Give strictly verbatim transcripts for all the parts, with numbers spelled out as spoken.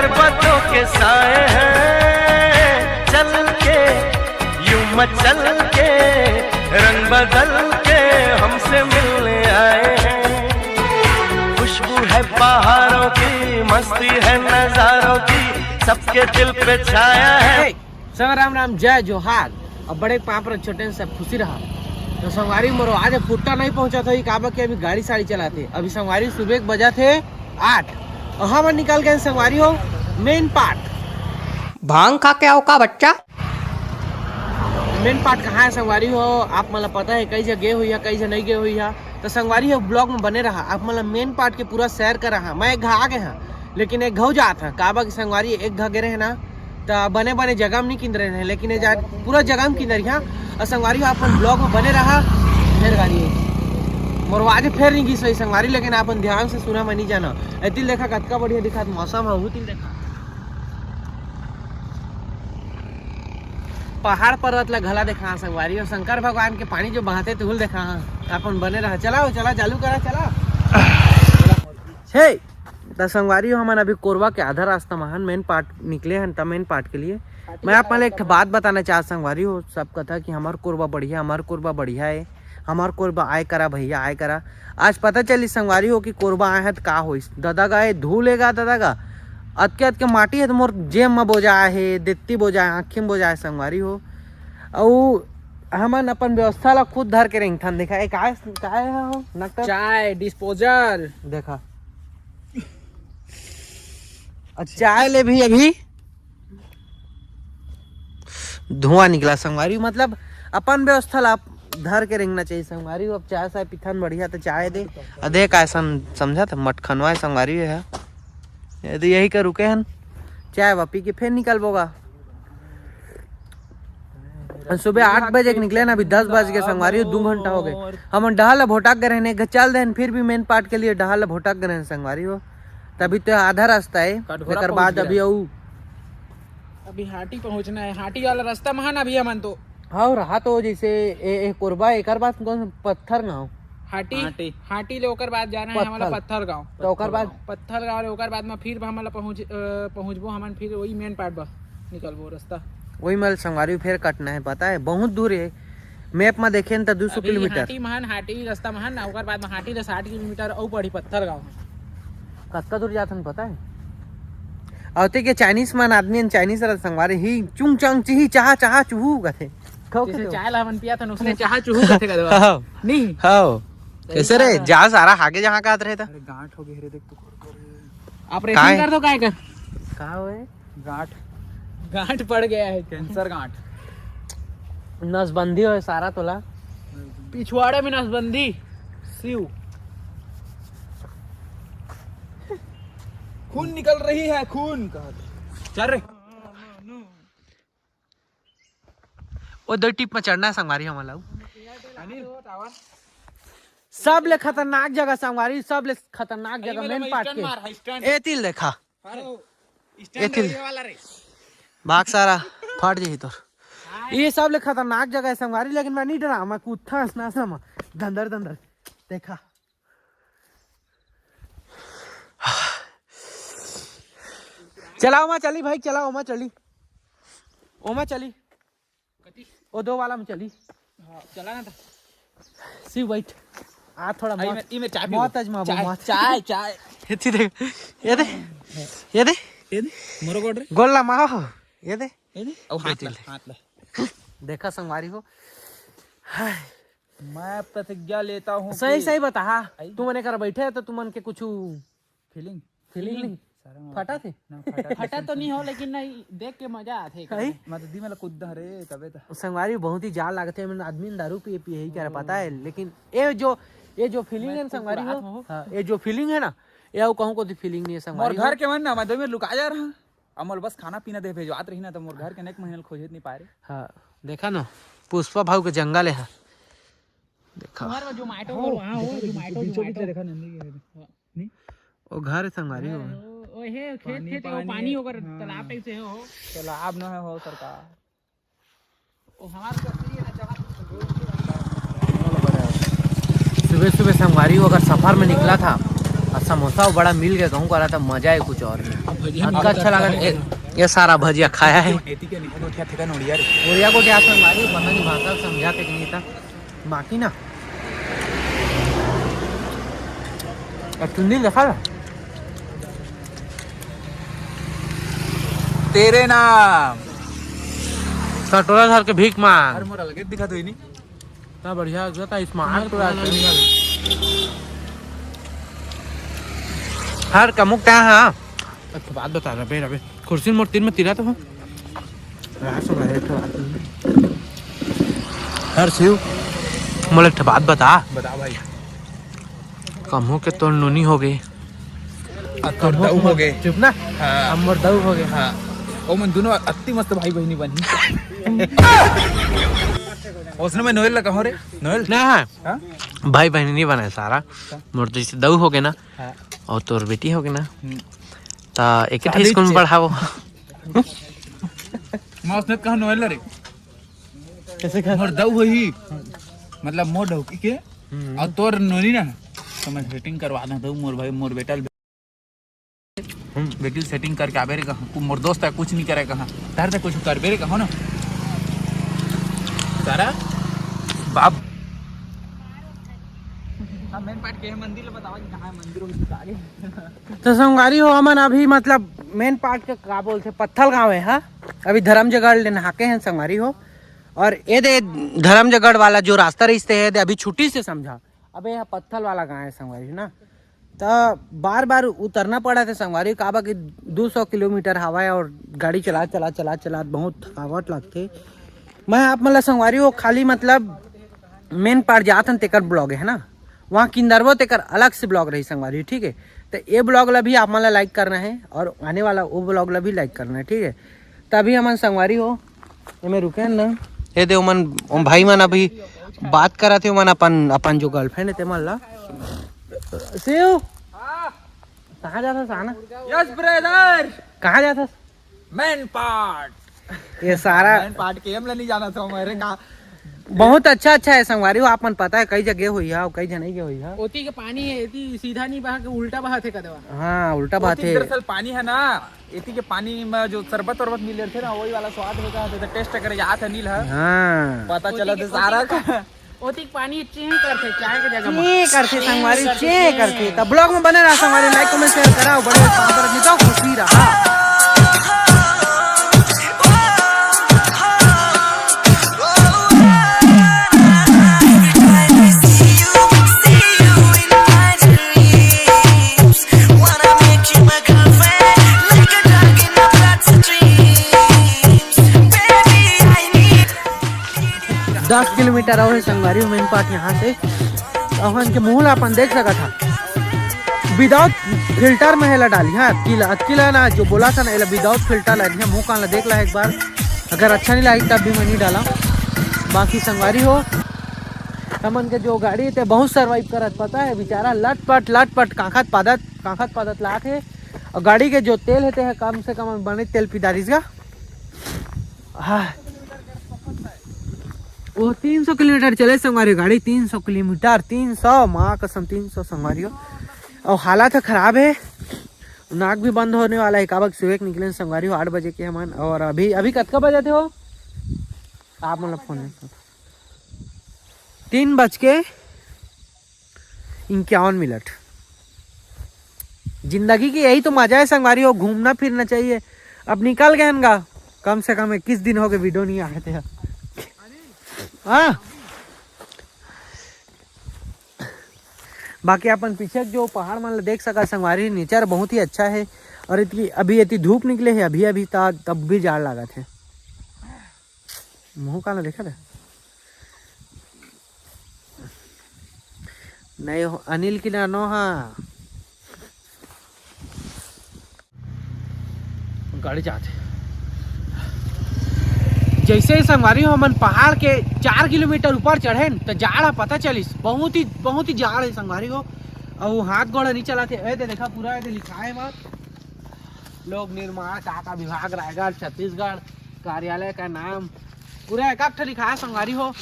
पर्वतों के साए हैं चल के, यूं मचल के, रंग बदल के हमसे मिलने आए हैं। खुशबू है पहाड़ों की, मस्ती है नजारों की, सबके दिल पे छाया है। हे, सब राम राम, जय जोहार। अब बड़े पाँव परत, छोटे सब खुशी रहा। तो संगवारी मोरो आज फुट्टा नहीं पहुंचा था, ये काबर के अभी गाड़ी साड़ी चलाते। अभी संगवारी सुबह के बजा थे आठ, और हमन निकल गए संगवारी हो मेन पार्ट। भांग खा के आओ का बच्चा? मेन पार्ट कहाँ है संगवारी हो? आप मन ला पता है, कई जगह गे हुई है, कई जगह नहीं गे हुई है। तो संगवारी हो, ब्लॉग में बने रहा, आप मन ला मेन पार्ट के पूरा सैर करा हा। मैं एक घा आ गए हाँ, लेकिन एक घाव जात हा, काबर के संगवारी एक घा गे रहे ना, त बने बने जगह में नहीं किंद रहे हैं, लेकिन ये जा पूरा जगह में किंद रही हाँ। और संगवारी हो, अपन ब्लॉग में बने रहा। फेर गाड़ी मोर आवाज फेर नहीं गिस होई संगवारी, लेकिन अपन ध्यान से सुना, मैं नहीं जाना। एतिल देखा कतका बढ़िया दिखात मौसम है, उतिल देखा पहाड़ पर्वत ला घला देखा संगवारी, और शंकर भगवान के पानी जो बहाते तुहुल देखा। अपन बने रहा, चलाओ चला, चालू करा, चला। हे, त संगवारी हो, हमन अभी कोरबा के आधा रास्ता में हन, मेन पार्ट निकले हन, त मेन पार्ट के लिए मैं आप मन ला एक ठो बात बताना चाहत संगवारी हो, सब कथा कि हमार कोरबा बढ़िया, हमार कोरबा बढ़िया है, हमार कोरबा आय करा भैया, आय करा। आज पता चली संगवारी हो कि कोरबा आए हैं त का होइस। दादा गा, ए धूल एगा दादा गा, अतके अतके माटी है त मोर जेब में बोजाए हे, देत्ती बोजाए, आँखी में बोजाए संगवारी हो। अउ हमन अपन व्यवस्था ला खुद धर के रेंगथन। देखा, ए काय, काय है हो, नकटर? चाय डिस्पोजल। देखा, अउ चाय ले भी अभी धुआं निकला संगवारी। मतलब अपन व्यवस्था ला धर के रेंगना चाहिए संगवारी। अब चाय साय पीथन बढ़िया, तो चाय दे। अ देख, ऐसन समझा था, मटखनवा है संगवारी है। यदि यही का रुके हन, चाय वा पी के फिर निकलबो गा। सुबह आठ बजे के निकले ना, अभी दस बज के संगवारी, दू घंटा हो गए। हमन डहर ला भोटक गए रहन, एक घ चल देन, फिर भी मेन पार्ट के लिए डहर ला भोटक गए रहन संगवारी हो। तभी तो आधा रास्ता है, कटघोरा एकर बाद पहुंच अभी गए। अऊ अभी हाटी पहुंचना है, हाटी वाला रास्ता में है ना अभी हमन तो। हाँ, रहा तो जैसे ए, ए कोरबा, एकर बाद कौन पत्थर गांव? हाटी, हाटी। हाटी ले ओकर बाद जाना है हमला पत्थर। पत्थर गांव। तो ओकर बाद? पत्थर गांव ले ओकर बाद में फिर हमला पहुंच, अ, पहुंचबो हमन, फिर वही मेन पार्ट बा निकलबो रास्ता। वही मल संगवारी फिर कटना है, पता है, बहुत दूर है। मैप में देखे न तो दो सौ अभी किलोमीटर। हाटी महन, हाटी रास्ता महन, ओकर बाद में हाटी ले साठ किलोमीटर अउ पड़ी पत्थर गांव। कतका दूर जाथन पता है? अउ ते के चाइनीज मन आदमी, चाइनीज रह संगवारी ही चुंग चांग चिही चाहा चाहा चुहू कथे। खाओ जैसे कथे। चाय ला हमन पिया था, उसने चाहा चुहू कथे कदवा। हाँ। नहीं। हाँ। सही कैसे रे? बात है। जा सारा हागे जहाँ का आत रहे था। अरे गांठ हो गए रे, देख तो। ऑपरेशन काय? कर दो, काय कर? का होए? गांठ। गांठ पड़ गया है। कैंसर गांठ। नसबंदी होए सारा तोला। पिछवाड़े में नसबंदी। शिव। खून निकल रही है, खून। चल रे। ओ दो टिप में चढ़ना है संगवारी हमन ला। अनिल। सब ले खतरनाक जगह संगवारी, सब ले खतरनाक जगह मेन पार्ट के। ए तिल देखा। ए तिल। भाग सारा, फट जाही तोर। ये सब ले खतरनाक जगह है संगवारी, लेकिन मैं नहीं डरा, मैं कूदथस ना समा। दंदर दंदर। देखा। चला ओमा चली भाई, चला ओमा चली। ओमा चली। ओ दो वाला में चली। हाँ, चला ना था। शिव बैठ। आ थोड़ा मौत, इमे, इमे चाय पी लो। मौत आजमाबो, चाय, मौत। चाय, चाय। ये थी देख। ये दे। ये दे। ये दे। मोरो गोड़ रे। गोड़ ला माओ। ये दे। ये दे। ओ हाथ ला, हाथ ला। देखा संगवारी हो। हाय। मैं प्रतिज्ञा लेता हूँ सही, कि सही बता, हाँ। आई। तुमन एकर बैठे तो तुमन के कुछ फीलिंग? फीलिंग नहीं? फटा थे? ना, फटा फटा तो नहीं हो, लेकिन नहीं, देख के मजा आथे। आई? मैं तो दी में कूद रे, तबे तो। संगवारी बहुत ही जान लागथे, मैंने आदमी ने दारू पिए, पिए ही क्या पता है, लेकिन ये जो, ये जो फीलिंग है ना संगवारी हो, हाँ, ये जो फीलिंग है ना, ये अउ कहूँ को फीलिंग नहीं है संगवारी हो। घर के मन ना, मैं दो में लुका जा रहा। अमल बस खाना पीना दे भेजवात रही ना, तो मोर घर के नेक महीना खोजत नहीं पाए रे। हाँ, देखा ना, पुष्पा भाव के जंगल है। देखा। तुम्हारे वो Zomato बोल, हाँ, वो Zomato, बीचों बीच Zomato। देखा नंदी के। हाँ। नहीं? वो घर है संगवारी हो। हाँ, वो, वो है, खेत, पानी, खेत है, वो पानी पानी है। ओकर हाँ। तालाब टाइप से है वो। तालाब न है हो सरकार। वो हमारे तरफ से ये है जहाँ सुबह सुबह संगवारी हो अगर सफर में निकला था, और समोसा वो बड़ा मिल गया, कहूँ करा था, मजा है कुछ और में। अतका अच्छा लगा। ए, ये सारा भजिया खाया है। एती के निकल उठिया थे का नोड़िया रे। नोड़िया को क्या समझा रही, पता नहीं भाषा समझा के नहीं था। बाकी ना, अब चुन्नी देखा ना? तेरे नाम। कटोरा धर के भीख मांग। अरे मोर अलगे दिखा दो ही नहीं। इतना बढ़िया, जो था स्मार्ट पूरा। हर कमुक क्या हाँ? अच्छा, बात बता रहा बे, रबे। कुर्सी मोर तीन में तिरा तो हो। यार, सुन रहे थे बात। हर शिव, मोला एक ठो बात बता। बता भाई। कमो के तोर नोनी हो गई। अब तोर दऊ हो गए। चुप ना। हाँ। अब मोर दऊ हो गए। हाँ। ओ मन दोनों अति मस्त भाई बहनी बनी। उसने मैं नोएल लगा हो रे। नोएल। ना, हाँ। हाँ? भाई बहनी नहीं बनाए सारा। मोर तो जैसे दऊ हो गए ना। हाँ। और तोर बेटी हो गए ना। हम्म। ता एक शादी स्कूल में पढ़ाओ। मैं उसने कहा नोएल रे। कैसे कहा? मोर दऊ होही, मतलब मोर डौकी के, हम्म। और तोर नोनी ना, तो मैं सेटिंग करवा देता हूँ मोर भाई, मोर बेटा ल-, हम्म। बेटी ल सेटिंग करके आबे रे कहा, तू मोर दोस्त है, कुछ नहीं करे कहा, तार से कुछ करबे रे कहो ना। सारा बाप। अब मेन पार्ट के मंदिर ल बतावा कि कहाँ है मंदिर, हो आगे। तो संगवारी हो, हमन अभी मतलब मेन पार्ट के का बोलथे, पत्थल गाँव है, हाँ। अभी धर्म जगड़ ले नहाके हैं संगवारी हो। और ये दे धर्म जगड़ वाला जो रास्ता रहिस ते है, दे अभी छुट्टी से समझा। अबे यहाँ पत्थल वाला गाँव है संगवारी ना, तो बार बार उतरना पड़ा थे संगवारी, काबर कि दो सौ किलोमीटर हवा है और गाड़ी चला चला चला चला बहुत थकावट लगथे। मैं आप मतलब संगवारी हो खाली मतलब मेन पार्ट जात हन तेकर ब्लॉग है ना, वहाँ किंदरवा तेकर अलग से ब्लॉग रही संगवारी, ठीक है। तो ये ब्लॉग ला भी आप मन ला लाइक करना है और आने वाला वो ब्लॉग ला भी लाइक करना है, ठीक है। तभी हमन संगवारी हो एमे रुके हन ना। ये दे ओमन, ओम भाई मन अभी बात करत हे, ओमन अपन, अपन जो गर्लफ्रेंड है तेमन ला। शिव, कहाँ जात हस आना? Yes brother. कहाँ जात हस? Man part. ये सारा मैन पार्ट के हम ला नहीं जाना था हमारे का। बहुत अच्छा अच्छा है संगवारी हो, आप मन पता है कई जगह हुई है, कई जने के हुई है। ओती के पानी है, एती सीधा नहीं बहा के उल्टा बहा थे कदवा। हाँ, उल्टा बहा ओती थे। दरअसल पानी है ना, एती के पानी में जो शरबत वरबत मिले थे ना, वही वाला स्वाद होता है, तो टेस्ट करे जात है नील है। हाँ। पता चला ओती के, था सारा ओती के का। ओती के पानी चें करथे, चाय के जगह में। चें करथे संगवारी, चें चें करथे। करथे। तब ब्लॉग में बने रहा संगवारी, लाइक कमेंट शेयर कराओ, बड़े पापड़ निकाओ, खुशी रहा। दस किलोमीटर और है संगवारी मेन पार्ट यहाँ से। अपन के मुंह ला अपन देख सकत हा, विदाउट फिल्टर में हेला डाली। हाँ, अतकी ला, अतकी ला ना जो बोला था ना, एला विदाउट फिल्टर ला दिया, मुंह कान ला देख ला एक बार। अगर अच्छा नहीं लगी तब भी मैं नहीं डाला। बाकी संगवारी हो, हमन के जो गाड़ी थे बहुत सर्वाइव करत, पता है, बेचारा लटपट लटपट कांखत पादत, कांखत पादत लात है। और गाड़ी के जो तेल है, ते है कम से कम बने तेल पिदारिस गा। हाँ। वो तीन सौ किलोमीटर चले संगवारी गाड़ी, तीन सौ किलोमीटर, तीन सौ, माँ कसम, तीन सौ संगवारी हो। और हालत है खराब है, नाक भी बंद होने वाला है, काबर सुबह के निकले संगवारी हो आठ बजे के हमन। और अभी, अभी कतका बजे थे हो आप, मतलब फोन तीन बज के इक्यावन मिनट। जिंदगी की यही तो मजा है संगवारी हो, घूमना फिरना चाहिए। अब निकल गए हन गा, कम से कम इक्कीस दिन हो गए वीडियो नहीं आए थे। हाँ, बाकी अपन पीछे जो पहाड़ मन ला देख सका संगवारी, नेचर बहुत ही अच्छा है। और इतनी अभी इतनी धूप निकले है अभी अभी ता, तब भी जाड़ लागत है। मुंह काला देखा था? नहीं हो, अनिल की ना नो, हाँ। गाड़ी जात हे। जैसे ही संगवारी हो, हमन पहाड़ के चार किलोमीटर ऊपर चढ़े न, त जाड़ ह पता चलिस, बहुत ही, बहुत ही जाड़ है संगवारी हो। अउ हाथ गोड़ नहीं चलाते, ए दे देखा पूरा, ए दे लिखा है बात, लोक निर्माण, का का विभाग, रायगढ़, छत्तीसगढ़, कार्यालय का नाम, पूरा एक एक ठो लिखा है संगवारी हो।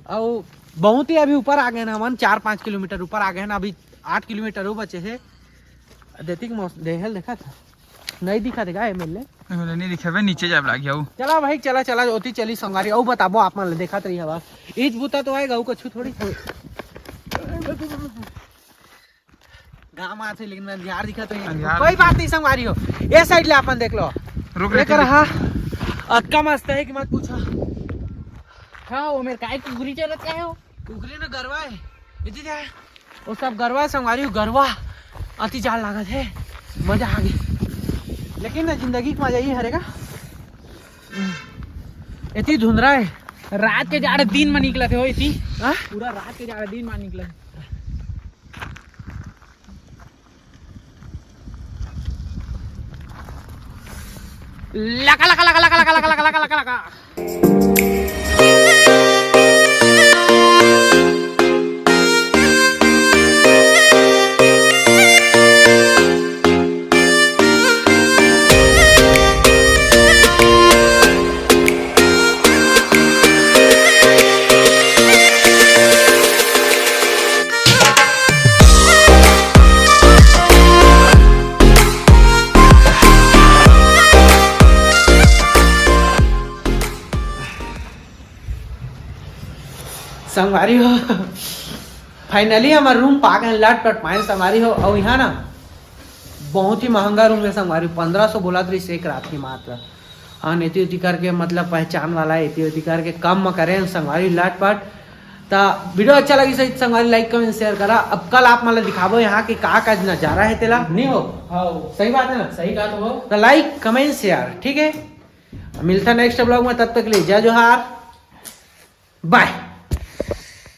अउ बहुत ही अभी ऊपर आ गए ना हमन, चार पाँच किलोमीटर ऊपर आ गए ना, अभी आठ किलोमीटर वो बचे है। देती के मौस-, देहल देखा था, नहीं दिखा देगा एमएलए। एमएलए नहीं दिखा बे, नीचे जाब लाग जाऊ। चला भाई, चला, चला, ओती चली संगवारी, अउ बताबो आप मन ले, देखत रही हवा। ईच बूता तो आएगा, अउ कछु थोड़ी, थोड़ी। घाम आथे, लेकिन मैं अंधियार दिखत रही। अंधियार। कोई बात नहीं संगवारी हो, ये साइड ले अपन देख लो। रुक, एक रुक, रुक। रहा, अतका मस्त है कि मत पूछा। हाँ, वो मेरे काय कुकरी चलत का है वो? कुकरी ना गरवा है, इधर जा। वो सब गरवा है संगवारी हो, गरवा। अति जाड़ लागत है, मजा आ गई। लेकिन ना, जिंदगी के मजा ही हरेगा। इतनी धुंधरा है। रात के जाड़ दिन में निकलत है हो इतनी। हाँ? पूरा रात के जाड़ दिन में निकलत है। लका, लका, लका, लका, लका, लका, लका, लका, लका। संगवारी हो, finally हमर रूम पा गए, लटपट पाए संगवारी हो। अउ यहाँ ना बहुत ही महंगा रूम है संगवारी, पंद्रह सौ बोलत रहिस एक रात की मात्र। हाँ, एती ओती करके, मतलब, पहचान वाला है, एती ओती करके कम में करे हैं संगवारी, लटपट। त वीडियो अच्छा लगी सही संगवारी, लाइक, कमेंट, शेयर करा। अब कल आप मन ला दिखाबो यहाँ के का का नजारा है तेला, नहीं हो? हाँ। सही बात है ना? सही बात हो। त लाइक, कमेंट, शेयर, ठीक है? मिलता नेक्स्ट ब्लॉग में, तब तक के लिए जय जोहार, बाय।